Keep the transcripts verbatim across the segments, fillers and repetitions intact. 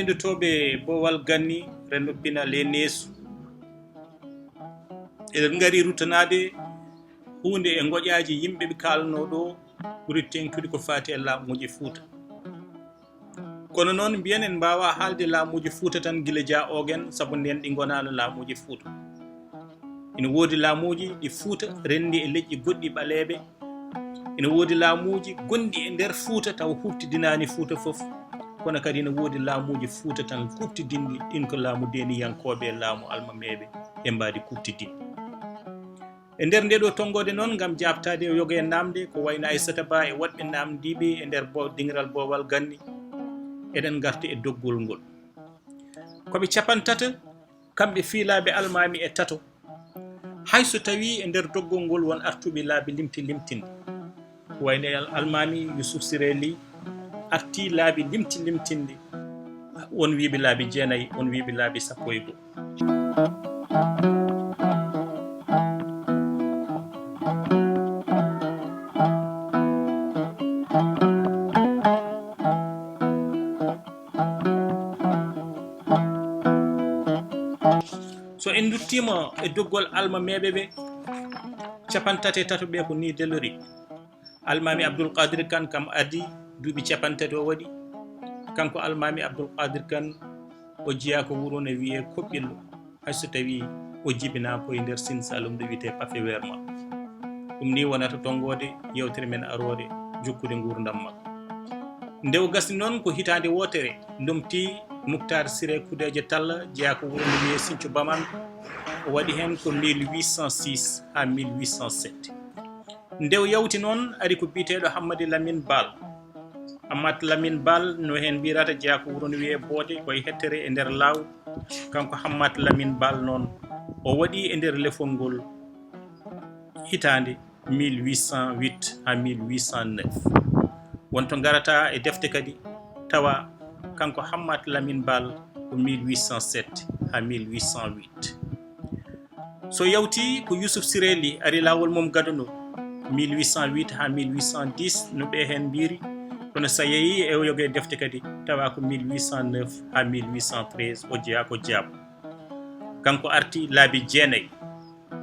Heɗotooɓe Boowal Ganni, renndo pinal e neesu. Eɗen ngari ruttanaade huunde e ngoƴaaji yimɓe ɓe kaalanoo ɗo, ɓuri teeŋtude ko faati e laamuuji Fuuta. Kono noon, mbiyen en mbaawaa haalde laamuuji Fuuta tan gila Jaa Oogen, sabu ndeen ɗi ngonaano laamuuji Fuuta. Ina woodi laamuuji ɗi Fuuta renndi e leƴƴi goɗɗi ɓaleeɓe. Ina woodi laamuuji gonɗi e nder Fuuta tawa huuɓtidinaani Fuuta fof. Kono kadi ina woodi laamuuji Fuuta tan kuuɓtidinɗi, ɗiin ko laamu deeniyankooɓe, laamu almameeɓe e mbaadi kuuɓtidinɗi. E nder ndee ɗoo tonngoode noon, ngam jaabtaade e yoga e naamnde, ko wayno Aysata Ba e woɗɓe naamndiiɓe e nder bo-, diŋiral Boowal Ganni, eɗen ngarta e doggol ngol. Ko ɓe capanɗe tati, kamɓe fiilaaɓe almaami e tato. Hay so tawii e nder doggol ngol won artuɓe laabi limti limtinɗi, ko wayno al-, almaami Yusuf Siree Lih artii laabi limti limtinɗi, won wiiɓe laabi jeenayi, won wiiɓe laabi sappo e goo. So en nduttiima e doggol almameeɓe ɓe, capanɗe tati e tato ɓe ko nii dellori. Almaami Abdul Qadir Kan kam ardii, duuɓi capanɗe tati o waɗi. Kanko Almaami Abdul Qadir Kan, o jeyaa ko wuro no wiyee Koɓɓillo, hay so tawii o jibinaa ko e nder Siin Saalum ɗo wiyetee Pafe Werma. Ɗum nii wonata tonngoode yewtere men aroore, jokkude nguurndam makko. Nde o gasni noon ko hitaande wootere, lomtii Muktaar Siree Kudeeje Talla, jeyaa ko wuro no wiyee Sinthiou Bamane, o waɗi heen ko mille huit cent six haa mille huit cent sept. Nde o yawti noon, ari ko biyeteeɗo Hammadi Lamin Baal. Hammadi Lamin Baal, no heen mbiyirata, jeyaa ko wuro no wiyee Boode, ko e hettere e nder Laaw. Kanko Hammadi Lamin Baal noon, o waɗi e nder lefol ngol hitaande mille huit cent huit haa mille huit cent neuf. Won to ngarata e defte kadi, tawa kanko Hammadi Lamin Baal ko mille huit cent sept haa mille huit cent huit. So yawti ko Yusuf Siree Lih ari laawol mum gadano, mille huit cent huit haa mille huit cent dix, no ɓe heen mbiyri. Kono so yehii e yoga e defte kadi, tawa ko mille huit cent neuf haa mille huit cent treize, o jeyaa ko Jaabo. Kanko arti laabi jeenayi.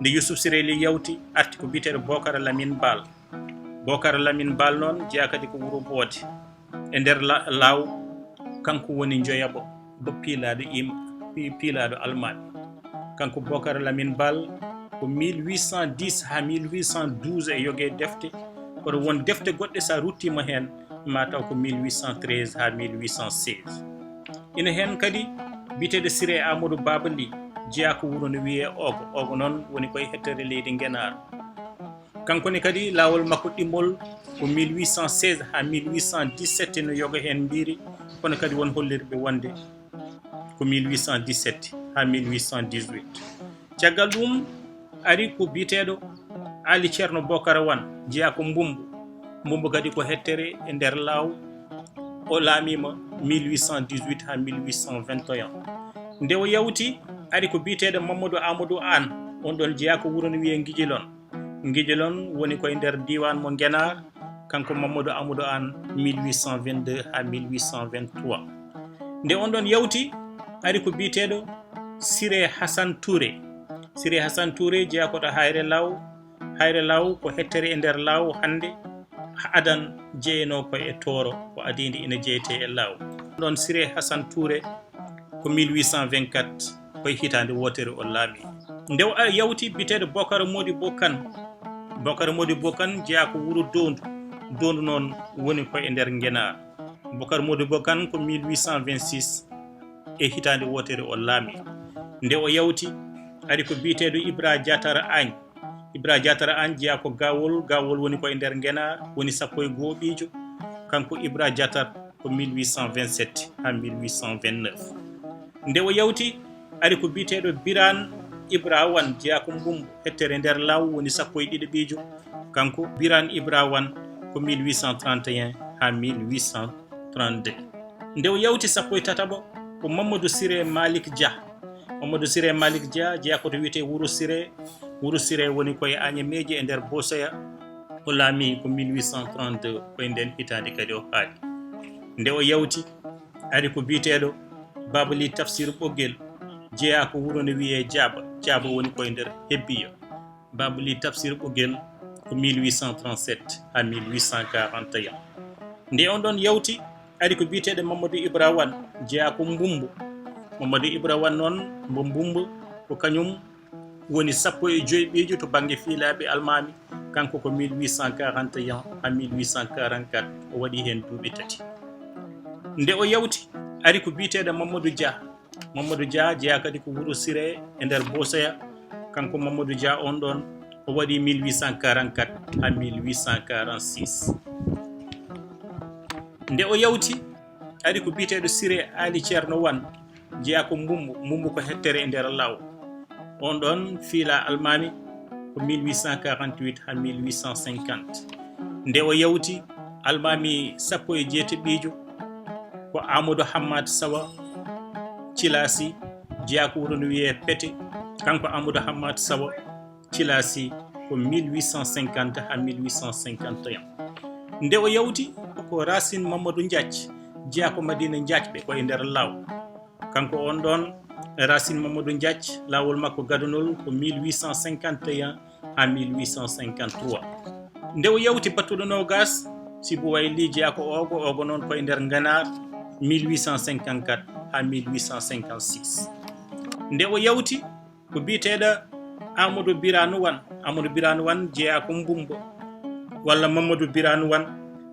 Nde Yusuf Siree Lih yawti, arti ko biyeteeɗo Bookara Lamin Baal. Bookara Lamin Baal noon jeyaa kadi ko wuro Boode. E nder La-, Laaw, kanko woni njoyaɓo, bo piilaaɗo im-, pi-, piilaaɗo almaami. Kanko Bookara Lamin Baal ko mille huit cent dix haa mille huit cent douze e yoga e defte. Kono won defte goɗɗe, so a ruttiima heen, ma taw ko mille huit cent treize haa mille huit cent seize. Ina heen kadi biyeteeɗo Siree Aamadu Baaba Lih, jeyaa ko wuro no wiyee Oogo. Oogo noon woni ko e hettere leydi Ngenaar. Kanko ne kadi, laawol makko ɗimmol ko mille huit cent seize haa mille huit cent dix-sept no yoga heen mbiyri, kono kadi won hollirɓe wonde ko mille huit cent dix-sept haa mille huit cent dix-huit. Caggal ɗum, ari ko biyeteeɗo Aali Ceerno Bookara Wan, jeyaa ko Mbummbu. Mbummbu kadi ko hettere e nder Laaw, o laamiima mille huit cent dix-huit haa mille huit cent vingt et un. Nde o yawti, ari ko biyeteeɗo Mammadu Aamadu Aan, oon ɗoon jeyaa ko wuro no wiyee Ngijilon. Ngijilon woni ko e nder diiwaan mo Ngenaar, kanko Mammadu Aamadu Aan, mille huit cent vingt-deux haa mille huit cent vingt-trois. Nde oon ɗoon yawti, ari ko biyeteeɗo Siree Hasan Tuure. Siree Hasan Tuure jeyaa ko to Hayre Laaw. Hayre Laaw ko hettere e nder Laaw hannde, adan jeyanoo ko e Tooro, ko adiinde ina jeyetee e Laaw. Ɗoon Siree Hasan Tuure ko mille huit cent vingt-quatre, ko e hitaande wootere o laami. Nde o yawti biyeteeɗo Bookara Moodibbo Kan. Bookara Moodibbo Kan jeyaa ko wuro Doondu. Doondu noon woni ko e nder Ngenaar. Bookara Moodibbo Kan ko mille huit cent vingt-six e hitaande wootere o laami. Nde o yawti, ari ko biyeteeɗo Ibra Jatara Añ. Ibra Jatara Aan jeyaa ko Gawol, Gawol woni ko e nder Ngenaar, woni sappo e gooɓiijo. Kanko Ibra Jatar ko mille huit cent vingt-sept haa mille huit cent vingt-neuf. Nde o yawti, ari ko biyeteeɗo Biraan Ibra Wan, jeyaa ko Mbummbu, hettere nder Laaw, woni sappo e ɗiɗaɓiijo. Kanko Biraan Ibra Wan ko mille huit cent trente et un haa mille huit cent trente-deux. Nde o yawti sappo e tataɓo, ko Mamadou Siré Malick Dia. Mamadou Siré Malick Dia jeyaa ko to wiyetee Wuro Siré. Wuro Siré woni ko e Añameeje e nder Boosoya. O laami ko mille huit cent trente-deux, ko e ndeen hitaande kadi o haaɗi. Nde o yawti, ari ko biyeteeɗo Baaba Li Tafsir Ɓoggel jeyaa ko wuro no wiyee Jaaba. Jaaba woni koye nder Hebbiya. Baaba Li Tafsir Ɓoggel ko mille huit cent trente-sept à mille huit cent quarante et un. Nde on ɗon yawti, ari ko biyeteeɗo Mamadou Ibra Wan, jeyaa ko Mbumbu. Mamadou Ibra Wan noon, mbo Mbumbu, ko kañum woni sappo e joy ɓiijo to bannge fiilaaɓe almaami. Kanko ko mille huit cent quarante et un à mille huit cent quarante-quatre, o waɗi heen duuɓi tati. Nde o yawti, ari ko biyeteeɗo Mamadou Dia. Mamadou Dia jeyaa kadi ko wuro Siré e nder Bosoya. Kanko Mamadou Dia on ɗon, o waɗi mille huit cent quarante-quatre à mille huit cent quarante-six. Nde o yawti, ari ko biyeteeɗo Siré Aali Ceerno Wan, jeyaa ko Mbumbu. Mbumbu ko hettere e nder law. On ɗon fiila almaami ko mille huit cent quarante-huit à mille huit cent cinquante. Nde o yawti, almaami sappo e jeetaɓiijo ko Amadou Hammad Sawa Cilasi, jeyaa ko wuro no wiyee Pete. Kanko Amadou Hammad Sawa Cilasi ko mille huit cent cinquante à mille huit cent cinquante et un. Nde o yawti, ko Racine Mamadou Ndiac, jeyaa ko Madina Ndiac ɓe ko e nder law. Kanko on ɗon, Racine Mamadou Ndiac, laawol makko gadunol ko mille huit cent cinquante et un à mille huit cent cinquante-trois. Nde o yawti battuɗo noogas, sibu way lii jeyaa ko Oogo, Oogo noon ko e nder Nganaar, mille huit cent cinquante-quatre à mille huit cent cinquante-six. Nde o yawti, ko biyeteeɗo Amadou Birane Wan. Amadou Birane Wan jeyaa ko Mbumbo, walla Mamadou Birane Wan,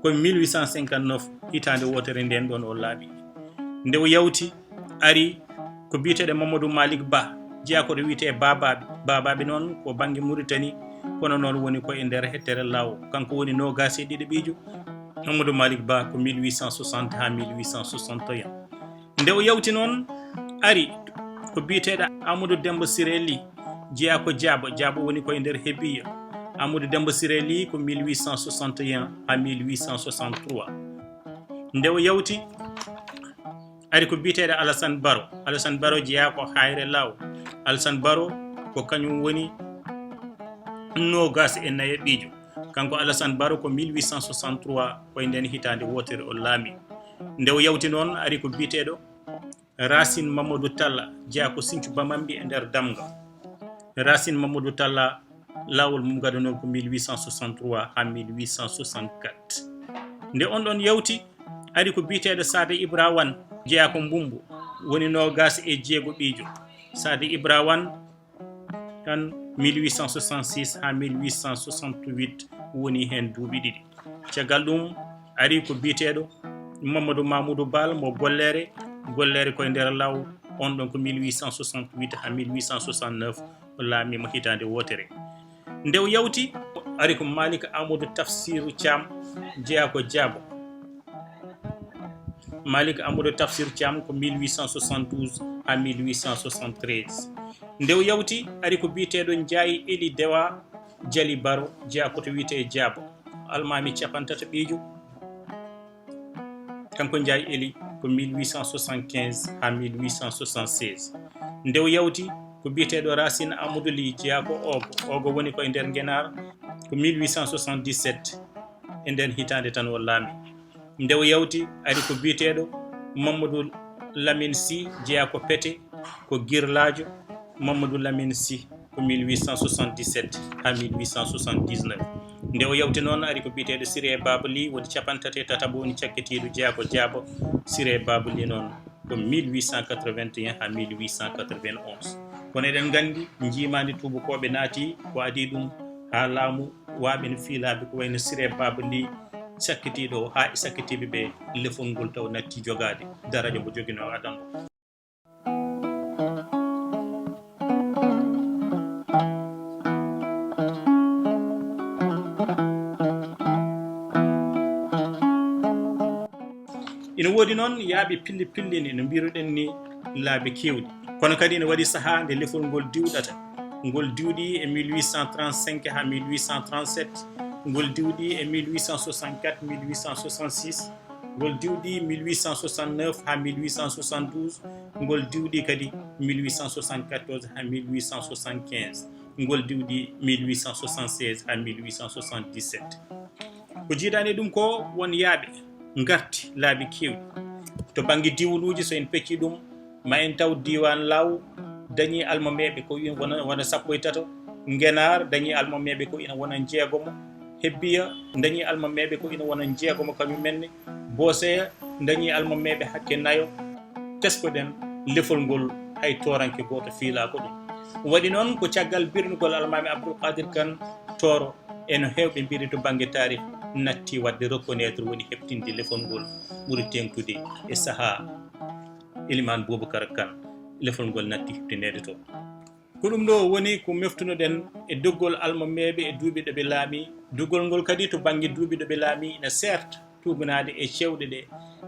ko mille huit cent cinquante-neuf, hitaande wootere nden ɗon o laaɓi. Nde o yawti, ari ko biyeteeɗo Mamadou Malick Ba, jeyaa ko ɗo wiyetee Babaɓe. Babaɓe noon ko bannge Mauritanie, kono noon woni ko e nder hettere law. Kanko woni noogas e ɗiɗo ɓiijo. Mamadou Malick Ba ko mille huit cent soixante haa mille huit cent soixante et un. Nde o yawti noon, ari ko biyeteeɗo Amadou Demba Siré Ly, jeyaa ko Jaabo. Jaabo woni ko e nder Hebiya. Amadou Demba Siré Ly ko mille huit cent soixante et un haa mille huit cent soixante-trois. Nde o yawti, ari ko biyeteeɗo Alassane Baro. Alassane Baro jeyaa ko Hayre Law. Alassane Baro ko kañum woni noogas e nayo ɓiijo. Kanko Alassane Baro ko mille huit cent soixante-trois, ko e nden hitaande wootere o laami. Nde o yawti noon, ari ko biyeteeɗo Racine Mamadou Talla, jeyaa ko Sinthiou Bamambie e nder Damga. Racine Mamadou Talla, laawol mum gadunol ko mille huit cent soixante-trois haa mille huit cent soixante-quatre. Nde on ɗon yawti, ari ko biyeteeɗo Saade Ibra Wan, jeyaa ko Mbumbu, woni noogas e jeego ɓiijo. Saade Ibra Wan, tan mille huit cent soixante-six haa mille huit cent soixante-huit woni heen duuɓi ɗiɗi. Caggal ɗum, ari ko biyeteeɗo Mamadou Mamoudou Bal mo Gollere, Gollere ko e nder law, on ɗon ko mille huit cent soixante-huit haa mille huit cent soixante-neuf, o laamiima hitaande wootere. Nde o yawti, ari ko Malik Amadou Tafsirou Thiam, jeyaa ko Jaabo. Malik Amadou Tafsir Thiam ko mille huit cent soixante-douze haa mille huit cent soixante-treize. Nde o yawti, ari ko biyeteeɗo Ndiaye Eli Dewa Jali Baro, jeyaa ko to wiyetee Jaabo. Almaami capanɗe tati ɓiijo. Kanko Ndiaye Eli ko mille huit cent soixante-quinze haa mille huit cent soixante-seize. Nde o yawti, ko biyeteeɗo Racine Amadou Ly, jeyaa ko Oogo. Oogo woni ko e nder Ngenaar, ko mille huit cent soixante-dix-sept. E nden hitaande tan o laami. Nde o yawti, ari ko biyeteeɗo Mamadou Lamine Sy, jeyaa ko Pete, ko Girlaajo. Mamadou Lamine Sy ko mille huit cent soixante-dix-sept haa mille huit cent soixante-dix-neuf. Nde o yawti noon, ari ko biyeteeɗo Siré Baba Ly, woni capanɗe tati e tataɓo, woni cakkitiiɗo, jeyaa ko Jaabo. Siré Baba Ly noon ko mille huit cent quatre-vingt-un haa mille huit cent quatre-vingt-onze. Kono eɗen nganndi, njiimaandi tuubakooɓe naati, ko adii ɗum haa laamu waaɓe no fiilaaɓe, ko wayno Siré Baba Ly, sakkitiiɗo o haa e sakkitiiɓe ɓe, lefol ngol taw natti jogaade daraja mo joginoo adanngo. Ina woodi noon yaaɓe pilli pillini, no mbiruɗen ni, laabi keewɗi. Kono kadi ina waɗi sahaa nde lefol ngol diwɗata. Ngol diwɗi e mille huit cent trente-cinq haa mille huit cent trente-sept, ngol diwɗi e mille huit cent soixante-quatre, mille huit cent soixante-six, ngol diwɗi mille huit cent soixante-neuf haa mille huit cent soixante-douze, ngol diwɗi kadi mille huit cent soixante-quatorze haa mille huit cent soixante-quinze, ngol diwɗi mille huit cent soixante-seize haa mille huit cent soixante-dix-sept. Ko jiidaani e ɗum ko, won yaaɓe ngarti laabi keewɗi. To bannge diwluuji, so en pecci ɗum, Ma en taw diiwaan Laaw dañii almameeɓe ko ina wona, wona sappo e tato, Ngenaar dañii almameeɓe ko ina wona jeegomo, Hebbiya dañii almameeɓe ko ina wona jeegomo kañum men ne, Booseya dañii almameeɓe hakke nayo. Teskoɗen lefol ngol, hay tooranke gooto fiilaako ɗum. Ɗum waɗi noon ko caggal birnugol Almaami Abdul Qadir Kan Tooro, eno heewɓe mbiɗi to bannge taarih natti waɗde reconnaître, woni heɓtinde lefol ngol ɓuri teeŋtude e sahaa Elimaan Bubakar Kan, lefol ngol natti heɓtindeede to. Ko ɗum ɗo woni ko meftunoɗen e doggol almameeɓe e duuɓi ɗo ɓe laami. Doggol ngol kadi to bannge duuɓi ɗo ɓe laami ina seerta tuugnaade e cewɗe ɗe.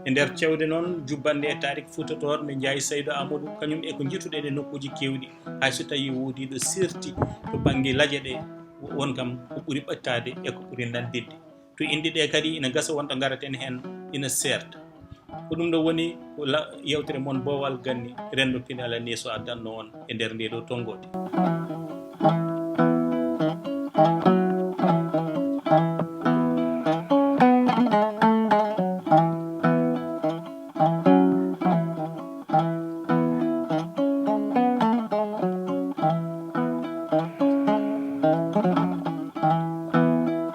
E nder cewɗe noon, jubbannde e tarik Fuuta Toor, nde Njaay Saydu Aamadu, kañum e ko njiituɗen e nokkuuji keewɗi, hay so tawii woodii ɗo seerti to bannge laje ɗe, won kam ko ɓuri ɓettaade e ko ɓuri nanndidde. To inɗe ɗe kadi ina gasa wonta ngaraten heen, ina seerta. Ko ɗum ɗo woni ko la-, yewtere mon Boowal Ganni, renndo pinal e neeso addanno on e nder ndee ɗo tonngoode.